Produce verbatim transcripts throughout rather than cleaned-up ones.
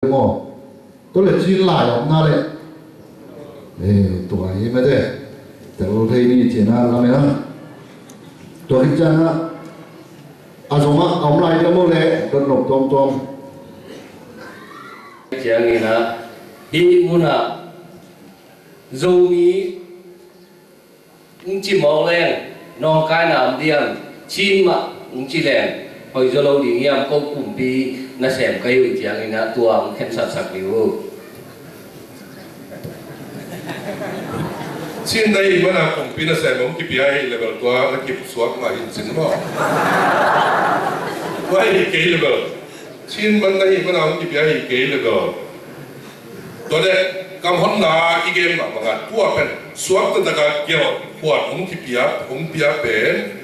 maw? Tua le Chin lai om na le, eh, tua hi mate. Tel thei ni cih na lamen a. Tua hi ciang a, a zong a om lai ta maw le, dot nop tuamtuam. Ciangin a, hih mun a Zomi hong ci mawk leng, nawngkaina om diam, Chin mah hong ci leng hoih zaw lo ding hiam, ko kumpi nasem ka hi uh ciangin a, tua hong khensatsak ding uh. Chin na hih mana kumpi nasem hong kipia ahih leh bel tua na kipsuak mah hi cin maw? Tua hi kei leh bel. Chin man na hih mana hong kipia hi kei leh bel. Tua leh kamhonna i gen mah bangin tua pen suakta taka gelh khuan hong kipia, hong pia pen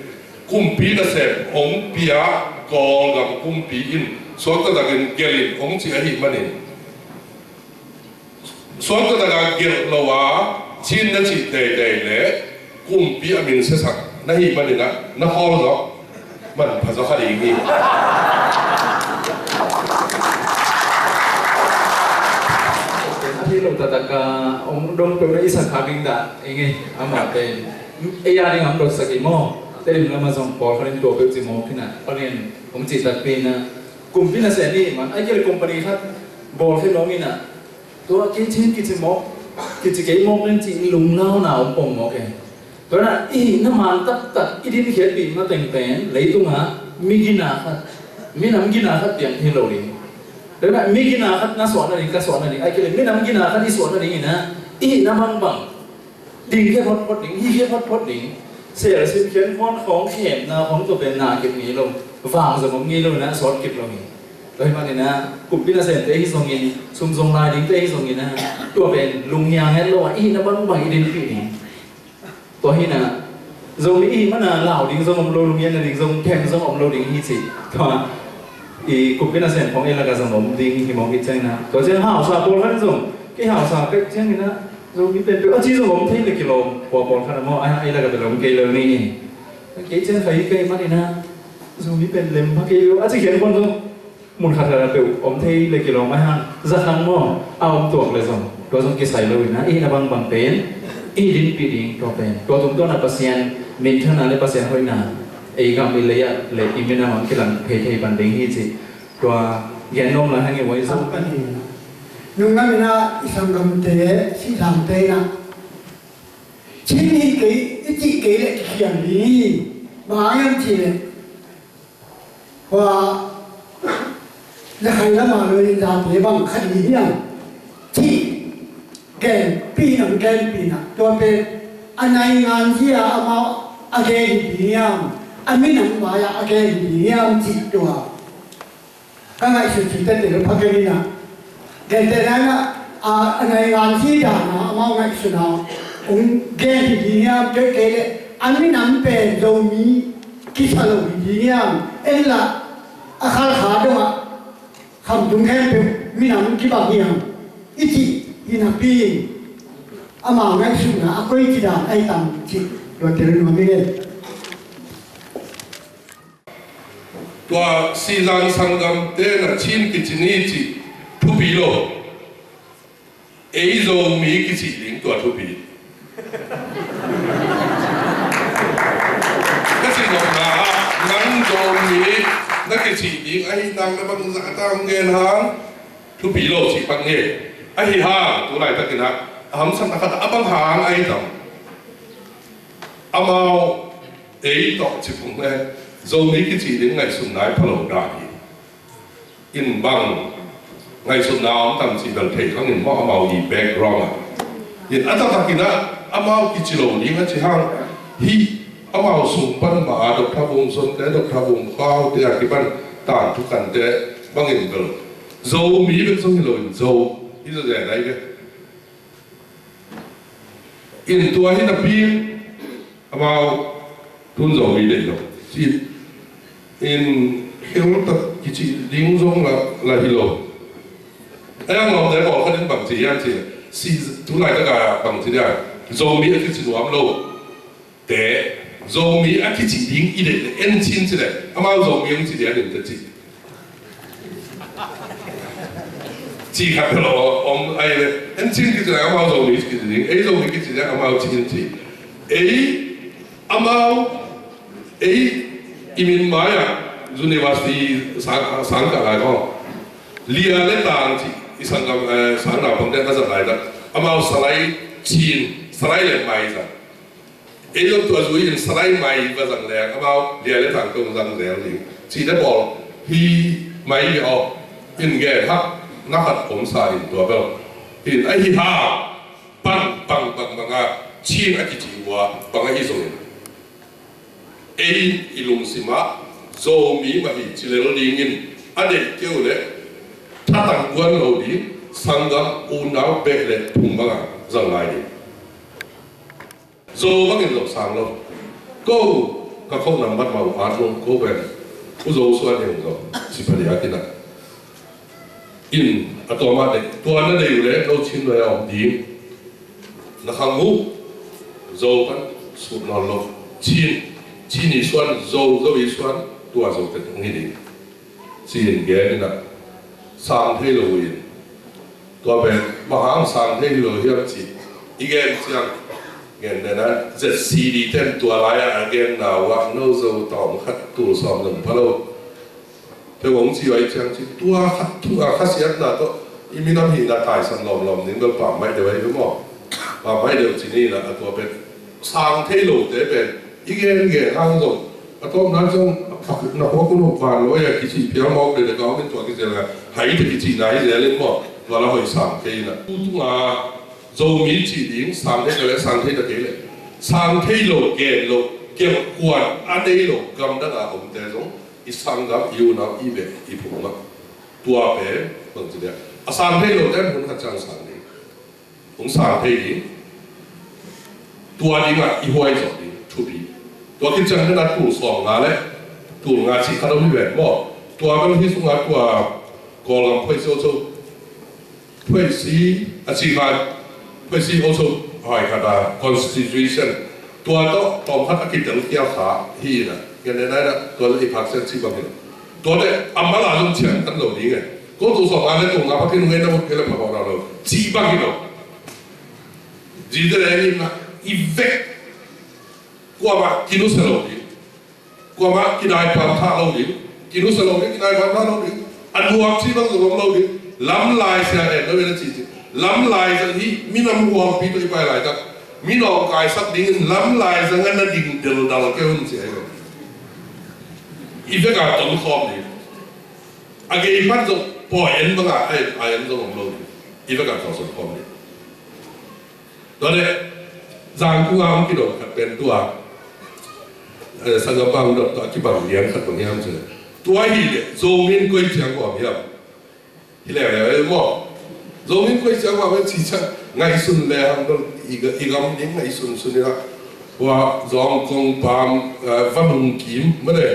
kumpi nasem hong pia, Kawlgam kumpi in suakta takin gelh in hong ci ahih manin, suakta taka gelh lo a Chin na cih teitei leh kumpi a min siasak na hih manin a, na khawl zaw. Manpha zaw kha ding hi. A thei lo taktak a om dong peuh na i sak kha ding dah, eng e, amah pen ei a ding a om dotsak i maw? Tedim lam a zong pawlkhat in tua peuh ci mawk hi na, panin om cih takpi na, kumpi nasem hi man, ahih kei leh company khat bawl khin om hi na, tua kei Chin kici mawk, kici kei mawk ning ci-in lunglauna om pong mawk e. Tua na i hihna man taktak i dinkhiatpih mateng pen leitungah mi gina khat, minam gina khat piang thei lo ding. Tua na mi gina khat na suah nading, ka suah nading, ahih kei leh minam gina khat i suah nading in a, i hihna bangbang ding khia photphot ding, hi khia photphot ding. Sel sim khian khuan khawng khemna khawng tua pen na kip ngei lo, vang zong om ngei lo in a, sawt kip lo hi. Tua hi manin a, kumpi nasemte hi zongin, sum zong lai dingte hi zongin a, tua pen lunghiang het lo a, i hihna bangbang i dinpih ding. Tua hi na, Zomi i hih mana lau ding zong om lo, lunghiang na ding zong, them zong om lo ding hi ci. Tua i kumpi nasem khawng ei lak a zong om ding hi mawk hi ciangin a, tua ciang hausa pawlkhat in zong, kei hausa ka hih ciangin a, Zomi pen peuh a ci zong om thei leh kilawm, kua pawlkhat a maw, a, ei lak a bel om kei lo ni. Kei ciang kha hi kei manin a, Zomi pen lem pha kei lo a ci khian khuan zong mun khat khat a peuh om thei leh kilawm a, hang za khat maw, a om tuak leh zong, tua zong kisai lo in a, i hihna bangbang pen i dinpih ding, tua pen tua tungtawn a Pasian minthanna leh Pasian hoihna ei gam i lei ah leh i minam ah kilang phei thei pan ding hi ci. Tua gen nuam lai hang i, Wai Zo. Nung na min a i sanggamte, sihzangte in a, Chin hi kei, i cih kei leh kikhial ding hi. Bang hang hiam cih leh, hua, Rakhine lam a Rohingya te bang kha ding hiam cih genpih in a, genpih in a, tua pen a naingan zia amau a gen hi ding hiam, a minam vai ah a gen hi ding hiam cih tua ka ngaihsut cihte teh pha kei ni na. Gentehna in a, a, a naingan zi dan a amau ngaihsutna hong gen hi ding hiam, tua kei leh a minam pen Zomi kisa lo hi ding hiam, en la a Khalkha dong ah khamtung khempeuh minam kibang hiam i cih hi napi, amau ngaihsutna a koici dan ahi tam cih tua tel nuam ing e. Tua sihzang sanggamte in a Chin kici ni cih thupi lo. Ei Zomi kici ding tua thupi. Ka cih nopna ah, nang Zomi na kici ding ahih nang na bangzah a tam gen hang. Thupi lo cih pak nge. Ahi hang, tu laitakin a, a hamsatna khat a bang hang ahi tam. Amau ei tawh ci phung e, Zomi kici ding ngaihsutna i pha lo dan hi. In bang ngaihsutna om tam cih bel thei khang in maw, amau i background ah. In a taktakin a, amau kici lo ding a ci hang, hih amau sung pan mah a Doctor Vum Son te, Doctor Vum Kau te a kipan Tan Thu Kan te bangin bel Zomi bek zong hi lo in Zo hi zaw zen ai ve. In tua hi napi amau tun Zomi deih lo ci in, khel tak kici ding zong la, la hi lo. A yang lawmte pawlkhat in bang ci hiam cih leh, si, tu laitak a bang ci dia, Zomi a kici nuam lo te, Zomi a kici ding i deih leh en Chin ci leh, amau Zomi hong ci dia ning te ci. Ci khat bel om ahi ve. En Chin kici leh amau Zomi kici ding, ei Zomi kici leh amau Chin ci. Ei amau, ei i min mai-ah university sang, sangkah lai kong Lia le Tang ci i sanggam, eh, sang naupangte a zat lai tak amau Salai Chin, Salai le Mai zang. Ei zong tua zui-in Salai Mai va zang leng amau Lia le Tang tawh zang zel ding. Cihte pawl hi mai hi aw. In gen hak na khat om sa in tua bel. In ahi hang bang, bang, bang, bang a Chin a kici uh a bang ahi zongin ei i lungsim ah Zomi mah hi ci lel dingin a deih kei uh leh thatang guan lo ding, sanggam unau beh le phung bangah zang lai ding. Zo bangin lo sang lo. Ko ka kho nambat mah uh at lo ko pen u Zo suan heng zo ci pha diak in ah. In a tua mah deih, tua na deih uh leh lo Chin nuai a om ding. Na khang uh Zo pan sut nawn lo. Chin, Chin i suan, Zo, Zo i suan, tua Zo pen hong hi ding. Ci-in gen in ah sang thei lo uh in. Tua pen bang hang sang thei lo hiam cih i gen ciang gen den a Z C D ten tua lai-ah a genna uh ah no Zo tawm khat tul sawm zong pha lo. Peuh hong ci uh ahih ciang cih tua khat thu a khasiatna tawh i minam hihna taisan lawmlawm ding bel pammaih deuh ahi bel maw? Pammaih deuh ci ni in ah a tua pen sang thei lote pen i gen gen hang zong a tawpna ciang na khua kun hop van lo a kici phial mawk dede ka om in tua kizel a hai te kicihna hi zel in maw? Tua la hoih sang thei in ah. Tu tunga Zomi cih ding sang thei ta leh sang thei ta kei leh sang thei lo gen lo gelh kuan a nei lo gamdang a omte zong i sanggam i unau i beh i phung ah tua pen bangci dia a sang thei lote hun khat ciang sang ding. Hong sang thei ding. Tua dingah i huai zawh ding thupi. Tua khit ciang dena tul sawm nga le tul nga cih khat om hi ven maw? Tua bel hi sungah tua Kawlgam phoisi ocho, phoisi a ci khat, phoisi ocho hai khat a constitution tua tawh tawm khat a kitel kia kha hi in ah. Ngen nai na tua le i phak sian ci bang hi lo. Tua le a mala zong cian kan lo ding e. Ko tul sawm nga le tul nga phakin ngen na ut kei le pha lo ci bang hi lo. Zite le in ah i vek kuamah kinusia lo ding. Kuamah kidai pamthah lo ding. Kinusia lo ding, kidai pamthah lo ding. A nuak ci bang zong om lo ding. Lamlai sia en lo in a ci ci. Lamlai zong hi minam huampi tawh i pai laitak minawngkaisak dingin lamlai zong a na ding deldal kei hun ci ahi lo. I vek a ton khawm ding. A gei pan zong pawi en bangah a en, a en zong om lo ding. I vek a ton khawm ding. Tua leh zangkung a hong kidong khat pen tua, eh, sanggam bang dot tua kibang lian khat bang hiam cih leh tua hi leh Zomi in koi ciang huam hiam? Hi leuleu ei maw? Zomi in koi ciang huam hiam cih ciang ngaihsun le hang dong i ga, i gam ding ngaihsun sun i la. Tua zong kong pam, eh, vanung kim mah le.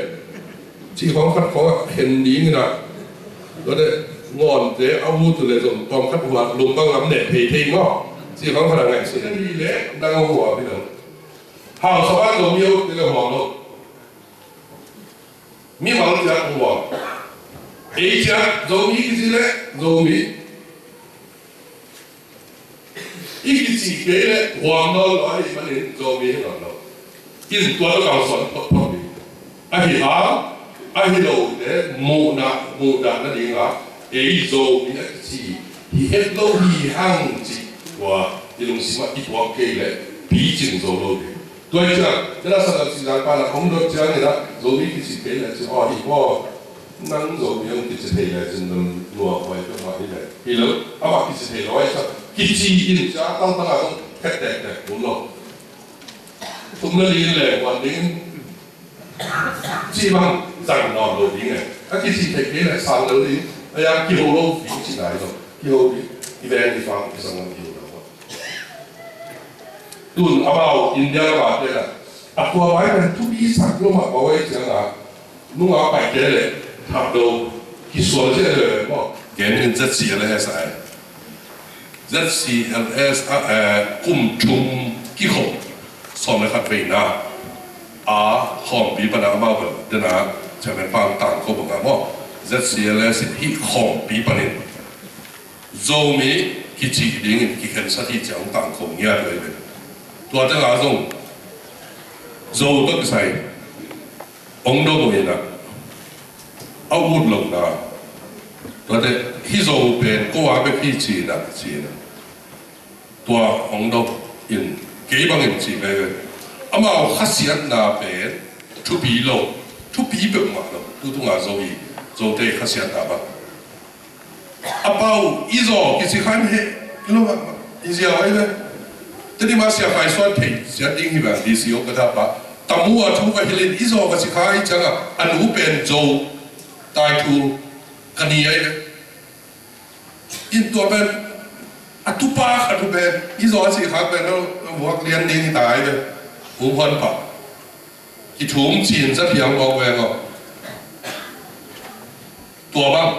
Cih khawng khat khawng ah hen ding in ah. Tua leh ngawnte a ut uh leh zong tawm khat uh ah lum bang lam neh phei thei maw? Cih khawng khat a ngaihsun. Hi leh nang a huam hi lo. Hausa pan Zomi a ut te leh huam lo. Mimal ciat huam. Ei ciat Zomi kici leh Zomi. I kici kei leh huam nawn lo ahih manin Zomi hi nawn lo. In tua tawh kalsuan photphot ding. Ahi hang, ahi lote muhna, muhdah nadinga ei Zomi a kici hi het lo hi hang cih tua i lungsimah i tuak kei leh picing zo lo ding. Tua hi ciang, nana sanggam singzang pana hong dot ciang nina Zomi kici kei leh ci aw hi maw? Nang Zomi hong kici thei le cin nang lua huai peuhmah hi le. Hi lo, amah kici thei lo ahi sa. Kici in cia tangtang a zong khet tektek kul lo. Thumna li in le huan ding in ci bang zang nawn lo ding e. A kici thei kei le sang lo ding. A ya kiho lo fi ci nai lo. Kiho ding. I veng i fang i sang lo kiho lo. Tun amau India lamah te la a tua vai pen thupi sak lo mah bawai ciang a nunga paite le thapdo kisual cian le maw? Gen in Z C L S ai. Z C L S a, eh, kum thum kikhop sawm le khat veina a khawmpi pana amau pen dena chairman pang tang ko banga maw? Z C L S in hih khawmpi panin Zomi kici dingin kikhensat hi ciang tangko ngiat uh hi ve. Tua tengah zong Zo tawh kisai hong dong uh inah a ut lohna, tuate hih Zo pen ko a bek hi ci inah, ci inah tua hong dong in kei bangin ci veve. Amau khasiatna pen thupi lo, thupi peuhmah lo. Tutunga Zo i, Zote i khasiatna bang a pau i Zo kici khan he, i lo mah i ziau ai ve. Tadi ma sia khai suan thei sia ding hi bang di si o ka da pa tamu a thu ka hilin i Zo ka ci khai cianga a nu pen Zo tai thu ka ni ai ve. In tua pen a tupa khat uh pen i Zo a ci khak pen a vuak lian ding hi ta ai ve. Hu hon pa kithum cin za phiang mawk veng aw. Tua bang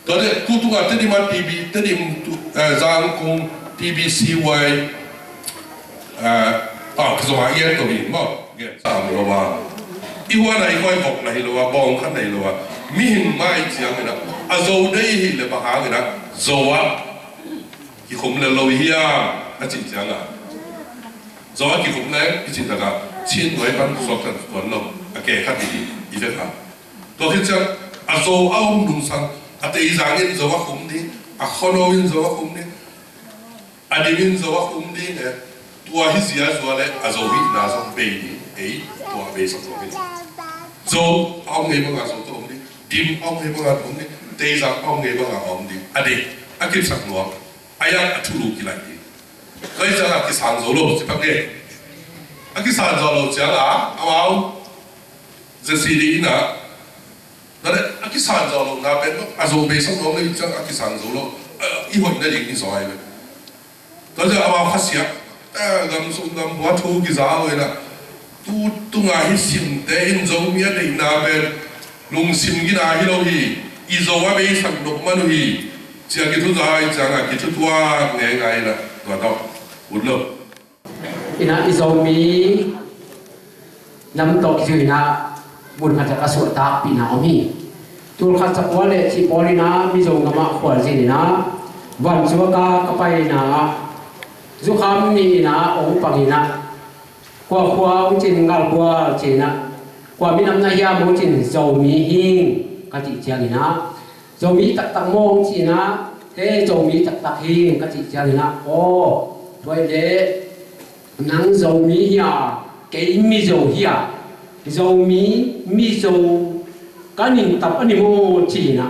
tua de tutunga Tedim a T B, Tedim tu, eh, Zangkung T B C Y, eh, pau kizoma ian to hi maw. Sam lo ma i huana i koi vok na hi lo a, bawng khat na hi lo a, mihing mai ciang ina a Zo dei hi le bang hang ina Zo a kikhum le lo hiam a cih cianga Zo a kikhum le i cih taka Chin nuai pan suak tan tuan lo a ke khat i i ve kha. Tua khit ciang a Zo a om nungsang a Teizang in Zo a khum ding, a Khono in Zo a khum ding, a Dim in Zo a khum ding e. Tua hi zia zua le a Zo hihna zong bei ding ei tua bei sak zong hi. Zo a om ngei banga Zo tawh om ding, Dim a om ngei banga om ding, Teizang a om ngei banga om ding a ding a kipsak nuam. A yak a thulu kilai hi. Tua hi cianga kisang zo lo ci pak nge. A kisang zo lo cianga amau Z C D ina. Tua le a kisang zo lo na pen a Zo bei sak nuam le cianga kisang zo lo. I hoih na ding hi zo ai ve. Tua cianga amau khasia, eh, gam sung gam bua thu kiza lo ina. Tu tunga hi simte in Zomi a deihna pen lungsim gina hi lo hi. I Zo a beisak dok man uh hi. Cia kithuza i cianga kithutuak ngeingai ina tua tawh ut lo. Ina i Zomi nam tawh kicu ina mun khat a suahtakpihna om hi. Tulkhat sakua le cih pawl ina Mizo gamah khualzin ina vancuaka ka paina ah zukham ni ina ong pang ina kua khua uh cin ngalbual cina, kua minam na hiam uh cin Zomi hing ka cih ciangina, Zomi taktak mawng cina, he Zomi taktak hing ka cih ciangina, aw, tua i le nang Zomi hia, kei Mizo hia, Zomi Mizo ka ning tap a ni maw cina.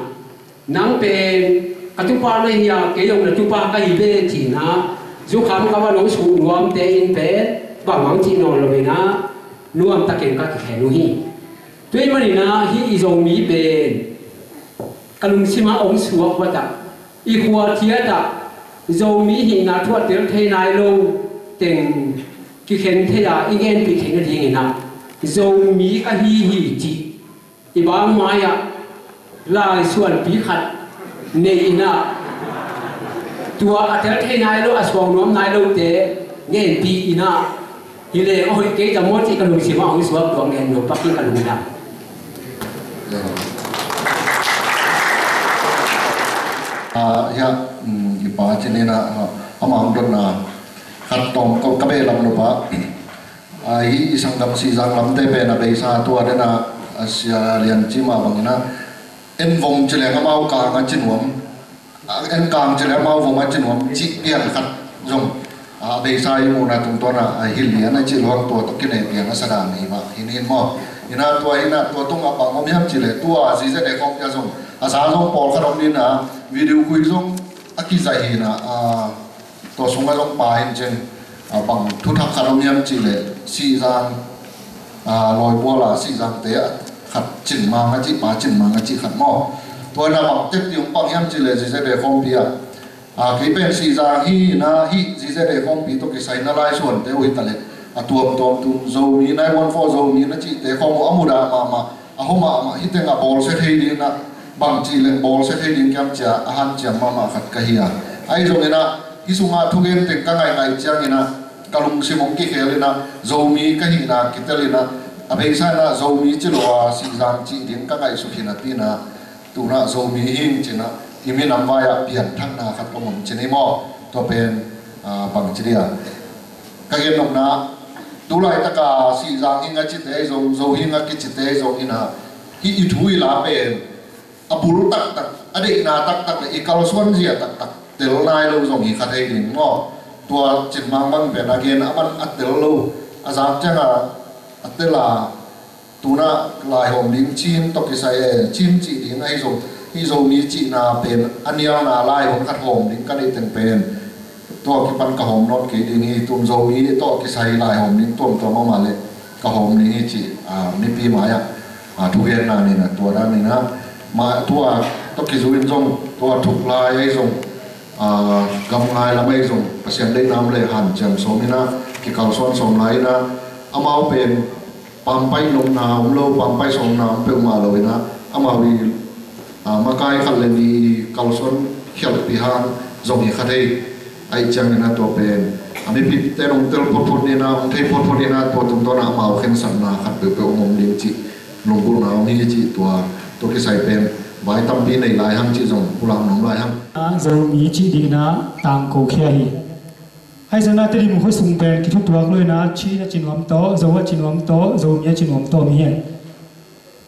Nang pen ka tupa na hia, kei zong na tupa ka hi ve cina, zukham ka va lo suh nuamte in pen bangmang cih nawn lo hina, nuamtakin ka kikhen uh hi. Tua manina hih i Zomi pen ka lungsimah om suak huatah, i khua thiatah, Zomi hihna thuah tel thei nai lo teng kikhen thei a i ngenpih theih nadingina Zomi ka hi hi cih i bangmai-ah laisuanpi khat nei inah, tua a tel thei nai lo, a suang nuam nai lote ngenpi inah, hi leng a hoih kei ta maw cih ka lungsimah hong suak tua ngen nuam pak hi ka lungdam. Ah, ya, mm, i pa cin inah, ah, amah hong dotna khat tawm ka, ka behlap lo pa. Ah, hih i sanggam Sihzang lamte pen a beisa tua dena, a Sia Lian ci mah bangina en vom ci leng amau kang a ci nuam, a en kang ci leng amau vom a ci nuam cih piang khat zong, ah, a beisa i muhna tungtawna, ah, hi lian a cih luang tua tawh kinei piang a sadan hi mah hi nin maw. Ina tua ina tua tungah bang om hiam cih leh tua zizet e khawng pia zong a za zong pawlkhat om nina video khui zong a kizai hina, ah, tua sungah zong pa hin cin, ah, bang thuthak khat om hiam cih leh Sihzang, ah, lawibual ah Sihzangte ah khat cin mang a cih, pa cin mang a cih khat maw. Tua na bang tek ding pang hiam cih leh zizet e khawmpi ah, ah, kei pen Sihzang hi na hih zizet e khawmpi tawh kisai na laisuante uh hi ta leh a tuamtuam tung Zomi nai one four Zomi na cihte khawm uh a mudah mahmah. A hua mahmah, hih teng a bawlsia thei dingin ah, bangci leng bawlsia thei ding kiam cia a hanciam mahmah khat ka hi a. Ahi zongin ah hih sungah thugen teng ka ngaihngaih ciangin ah ka lungsim hong kikhelin ah Zomi ka hihna kitelin ah, a beisa in ah Zomi ci lo a Sihzang cih ding ka ngaihsut hi napi in ah, tu-in ah Zomi hing ci-in ah I minam vai-ah pianthakna khat ka om ci ni maw? Tua pen, ah, bangci dia ka gen nopna, tu laitaka Sihzang hing a cite zong, Zo hing a kicite zong ina, hih i thu i la pen a bul taktak, a deihna taktak le i kalsuan zia taktak tel nai lo zong hi kha thei ding maw? Tua Cin Mang bang pen a gen a man a tel lo, a zak cianga a tel a, tuna laihawm ding Chin tawh kisai e, Chin cih ding ahi zong, hih Zomi cihna pen a nialna laihawm khat hawm ding ka neih teng pen tua kipan ka hawm nawn kei ding hi. Tun Zomi tawh kisai laihawm ding tuamtuam a om a leh ka hawm ding hi cih, ah, mipi mai-ah, ah, thugenna nina tua dan nina, ma tua tawh kizui in zong tua thuklai ahi zong, ah, gamngai lam ahi zong Pasian deihna om le hanciam sawm ina, kikalsuan sawm lai ina, amau pen pampai nopna om lo, pampai sawmna om peuhmah lo ina, amau i, ah, makai khat le nih i kalsuan khialhpih hang zong hi kha thei. Ahi ciangin a tua pen a mipite nong tel photphot nina, hong thei photphot nina, tua tungtawna amau khensatna khat peuhpeuh hong om ding cih lunggulhna om hi cih tua, tua kisai pen vai tampi nei lai hang cih zong pulak nuam lai hang. Zomi cih dingin a tangko khia hi. Ahi zongin a Tedim khua sung pen kithutuak lo ina, Chin a ci nuam tawh, Zo a ci nuam tawh, Zomi a ci nuam tawh om hi.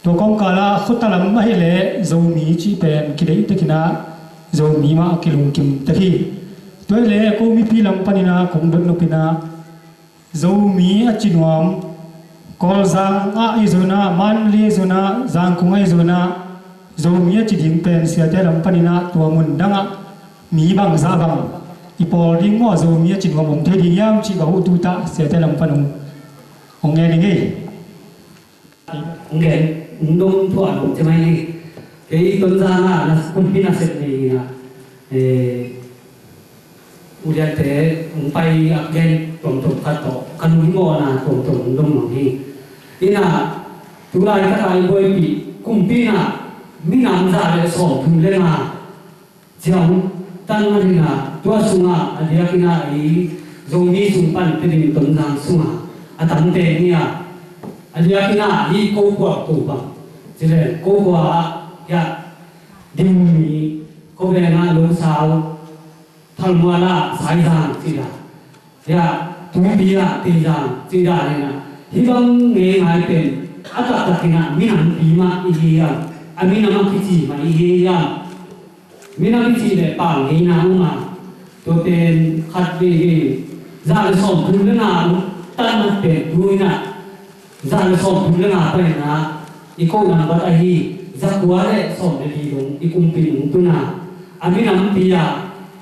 Tua kawmkal ah khuata lam ahih leh Zomi cih pen kideih takin a Zomi mah a kilungkim tek hi. Tua ahih leh ko mipi lam panin a kong dot nop ina, Zomi a ci nuam, Kawlzang ah ahi zongin a, Mandalay ahi zongin a, Zangkong ahi zongin a, Zomi a ci ding pen siate lam panin a tua mun dangah mi bangzah bang i pawl ding maw, Zomi a ci nuam om thei ding hiam cih ka huh tu ta, siate lam pan hong, hong ngen ing ei. Hong gen, hong dong thu a dong ci mai ni. Kei Tonzang ah na, kumpi nasep nei ina, eh, uliante hong pai a gen tuamtuam khat tawh ka lunggulhna tuamtuam hong dong mang hi. Ina, tu laitaka i buaipih kumpi ina minam za le sawmthum le nga ciang tan man ina, tua sungah a diakin a i Zomi sung pan Tedim Tonzang sungah a tamte ni a, a diakin a i ko kua ko bang ci leng ko kua ah, ya, Dingmi, ko veng ah Losau, Thalmual ah Saizang ci dan, ya, Tuipi ah Teizang ci dan ina, hih bang ngeingai pen a taktak ina minampi mah i hi hiam, a minam a kici mah i hi hiam? Minam i cih leh pang ngeina um a, tua pen khat veivei za le sawmthum le nga uh tan mat pen tu ina, za le sawmthum le nga pai ina, i ko nambat ahi za kua le sawm le li dong i kumpi nung tuna, a minampi a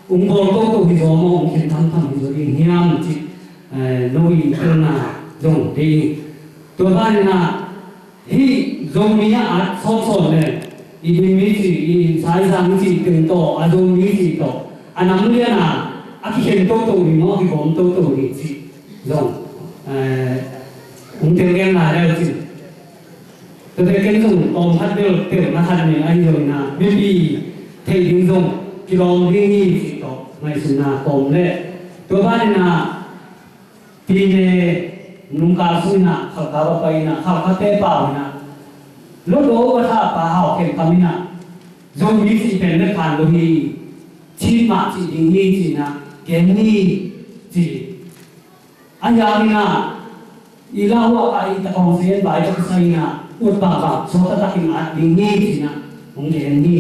ung bawl toto hi zaw maw, ung khen thamtham hi zaw ding hiam cih, eh, no i telna zong dei. Tua ban ina, hih Zomi a at sawtsawt le i Dingmi cih, i Saizang cih teng tawh, a Zomi cih tawh a nam lian a a kikhen toto ding maw, a kigawm toto ding cih zong, eh, hong tel gen lai leu cin. Tuate ken zong tawm khat bel tel na khat nei ahi zongin a, mipi theih ding zong kilawm ding hi cih tawh ngaihsutna kawm le. Tua ban ina, Pine nungkal sung ina, Khalkha va pai ina, Khalkha te pau ina, Lotdaw va tha pa Hau Khen Kam ina, Zomi cih pen le phan lo hi, Chin mah cih ding hi ci ina, gen ni ci. A hiang ina, i lauhuah ka i takawng sen vai tak sa ina, ut bangbang suak taktak in at ding hi ci ina, hong gen ni.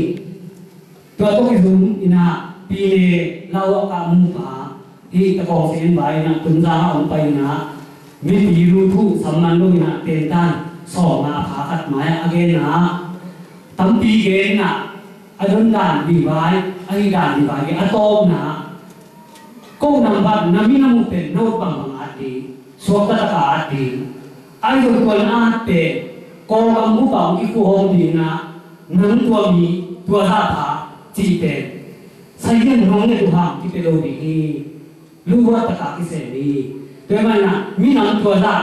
Tua tawh kizom ina, Pine lauhuah ka mupa, hih takawng sen vai ina, Tonzang ah hong pai ina, mipi lu thu sam man lo ina, tentan sawm nga pha khat mai ah a gen a, tampi gen ina, a don dan ding vai, a hih dan ding vai gen a tawpna, ko nambat na minam uh pen na ut bangbang at ding, suak taktak a at ding. Ahi zong tua na at pen Kawlgam bup a hong kikhuahawm ding ina, nang tua mi, tua zah pha cih pen, sa hian hong nget uh hang kipia lo ding hi. Luhuat taka kisem hi. Tua ahih manin ah minam tua zah,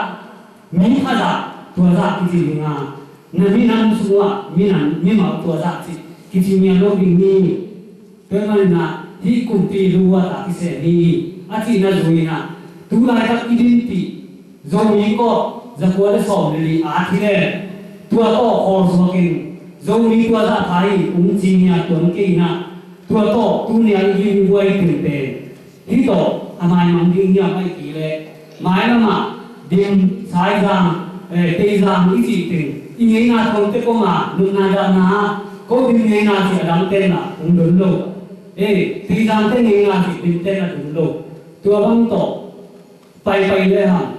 mi pha zah tua zah kici ding a, na minam sungah minam, mimal tua zah ci, kici mial lo ding hi. Tua ahih manin ah hih kumpi luhuat a kisem hi. A cihna zui in ah, tu laitak i dinpih Zomi kawh za kua le sawm le li at hi leh, tua tawh khawl suak in, Zomi tua zah pha hi, hong ci mial tuan kei in ah, Tua tawh tuni a i gim buai teng pen hih tawh a maimang ding hiam, ahih kei leh mailam ah Dim, Saizang, eh, Teizang i cih teng i ngeina tawmte kong a nunna dahna ah ko Dim ngeina cih a dangten ah hong don lo. Eh, Teizangte ngeina cih Dimten ah don lo. Tua bang tawh paipai le hang,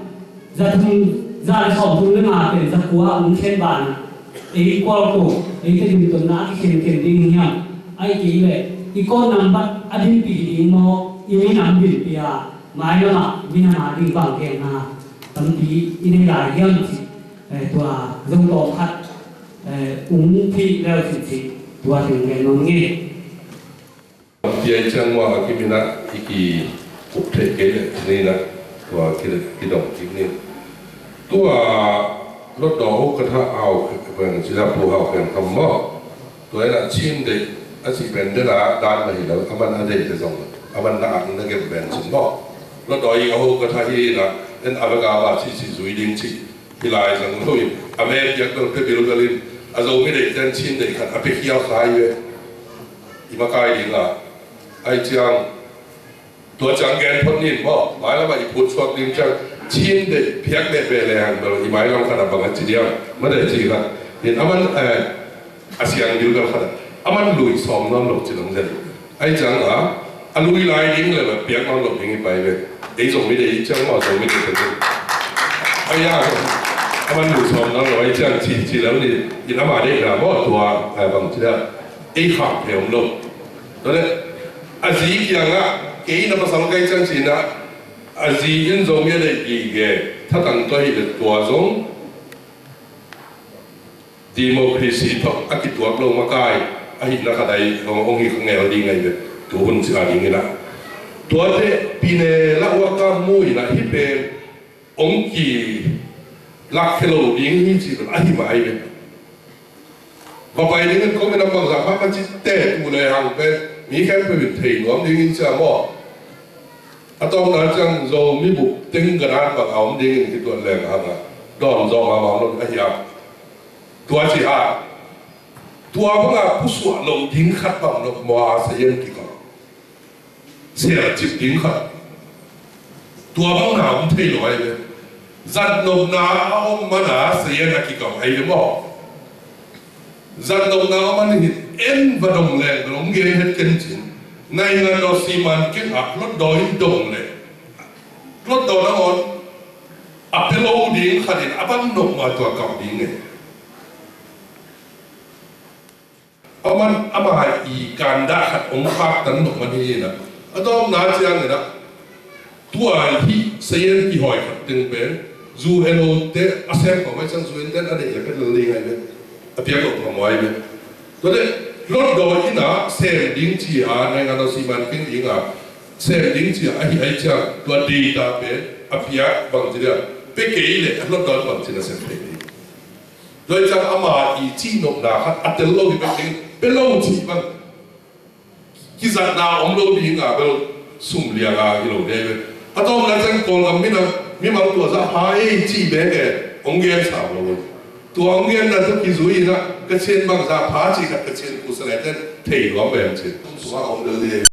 za thum, za le sawm thum le nga pen za kua hong khen banah ei kual ko, eite Dim tonna a kikhenkhen ding hiam, ahih kei leh i code number a dinpih ding maw, i minam dinpih a mailam ah minam a ding bang genna tampi i nei lai hiam cih, eh, tua zong tawm khat, eh, hong phih leu cih cih tua teng gen nuam ing. Pi ai ciang mah a kimin ah i kikup theih kei leh ni in ah tua ki, kidong kik ni. Tua Hlutdaw ho ka tha au pen ci la Pu Hau Khen Kham maw. Tua in ah Chin Deih a cih pen den a dan mah hi lo, a man a deih te zong a man na ak na gem pen cin maw. Hlutdaw i a ho ka tha hi in ah en a bek a mah cih cih zui ding cih. Hih lai zang lo in a me piak bel pia bilbel in a Zomi deih ten Chin Deih khat a pia khial kha hi ve. I makai ding a, ai ciang tua ciang gen phot nin maw, mailam ah i phut suak ding ciang Chin Deih piak beh beh le hang bel i mailam khat a bang a ci diam, ma deih ci khat in a man, eh, a siang dil bel khat a, a man lui sawm nuam lo ci dong zen. Ai ciang a, a lui lai ding le piak nuam lo ding i pai ve. Ei Zomi deih i ciang maw, Zomi deih ka ding. Ai ya, a man lui sawm nuam lo ai ciang ci, ci lo ni, in a ma deih na maw tua, ai bang ci da. Ei kham phe om lo. Tua le, a zi kiangah, kei na pasal kai ciang ci na, a zi in Zomi a deih gige, thatang tua hi le tua zong democracy tawh a kituak lo makai ahihna khat ai hong, hong hi kha ngel ding ai ve. Tu hun ci a ding in ah tuate pine la uaka mu in ah hih pen hong kilakkhia lo ding hi ci pen ahi mah ai ve. Va pai ding in kong in a bangzah pha ka ci te tu le hang pen mi khempeuh in thei nuam ding in cia maw. A tawpna ciang Zomi bup teng ganat bang a om ding in kituat leng hang a dawn zawh mahmah om lo ahi a. Tua ci ha. Tua banga pusuah lo ding khat bang lo mua sayen kikawm. Sia cip ding khat. Tua bang na om thei lo ai ve. Zat nopna a om mana sayen a kikawm ai ve maw. Zat nopna a om man hi en va dong leng, dong gen het ken cin. Naingan lo siman ken a Hlutdaw in dong leng. Hlutdaw nangawn a pia lo ding khat in a bang nopna tua kawm ding e. A man ama i kandah khat om khak tan nopna hi in a. A tawpna ciang in a tua hih sayen kihawi khat teng pen zu eno te a sem ko mai sang zu en ten a deih le pet lo ding ai ve. A piak lo phamawh ai ve. Tua le Hlutdaw in a sem ding ci a naingan lo siman keng ding a sem ding ci a ahi ai ciang tua data pen a piak bang ci dia pe kei le a Hlutdaw bang ci na sem thei ding. Tua hi ciang ama i cih nopna khat a tel lo hi bek ding, pe lo cih bang kizatna om lo ding a bel sum liang a hi lo dei bek. A tawpna ciang Kawlgam minam mimal tua zah pha ei cih bek e hong gen sam lo. Tua hong genna tawh kizui in a ka cin bang zah pha cih khat ka cin kusa le ten thei luang bek cin. Sungah om lo dei.